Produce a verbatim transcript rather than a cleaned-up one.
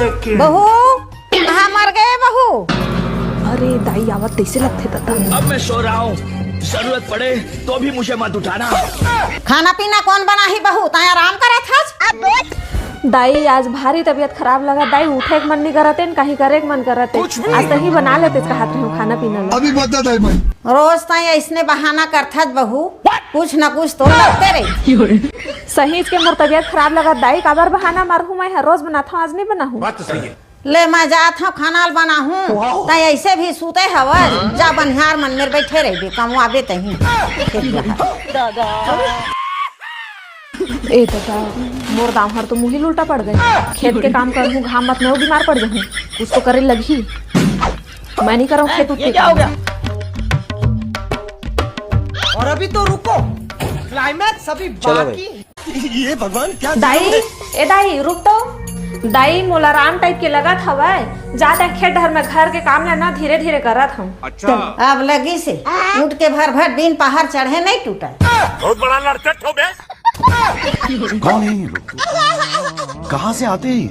बहू, कहाँ मर गए बहू? अरे दाई, आवत तैसे लगथे दादा। अब मैं सो रहा हूँ, जरूरत पड़े तो भी मुझे मत उठाना। खाना पीना कौन बनाही बहू? तैं आराम करत हस। दाई, आज भारी तबीयत खराब लगत दाई, उठे के मन नहीं करत हे, कहीं करे के मन करत हे। आज तहीं बना लेते कहत रहे हो खाना पीना ला। अभी बता दाई भाई। रोज तैं ऐसने बहाना करथस बहू, कुछ न कुछ तो लगते रही। सहीच के मोर तबीयत खराब लगत दाई, काबर बहाना मारहूँ मैं हर रोज बनाथव, आज नहीं बनाहूँ। बात तो सही है। ले मैं जात हव खाना ल बनाहूँ, तैं ऐसे भी सूते हवस, जा बनिहार मन मेर बैठे रहिबे, कमवाबे तहीं। ए दादा, मोर दांव हर तो मुही ल उल्टा पड़ गए। खेत के काम करहूँ, घाम मत में बीमार पड़ जाहूँ। कुछ तो करे लगही। मैं नहीं करहूँ खेत उत के काम। और अभी तो रुको, क्लाइमैक्स अभी बाकी। ये भगवान क्या दाई, ए दाई, रुक तो। दाई, मोला आराम टाइप के लगत हवय। जा तैं खेत डहर में घर के काम ल ना धीरे धीरे करत हूँ। अच्छा। अब लगी से उठ के भर भर दिन पहाड़ चढ़े नहीं टूटा। बहुत बड़ा लड़ते हो बे। कौन है ये लोग? कहाँ से आते हैं ये?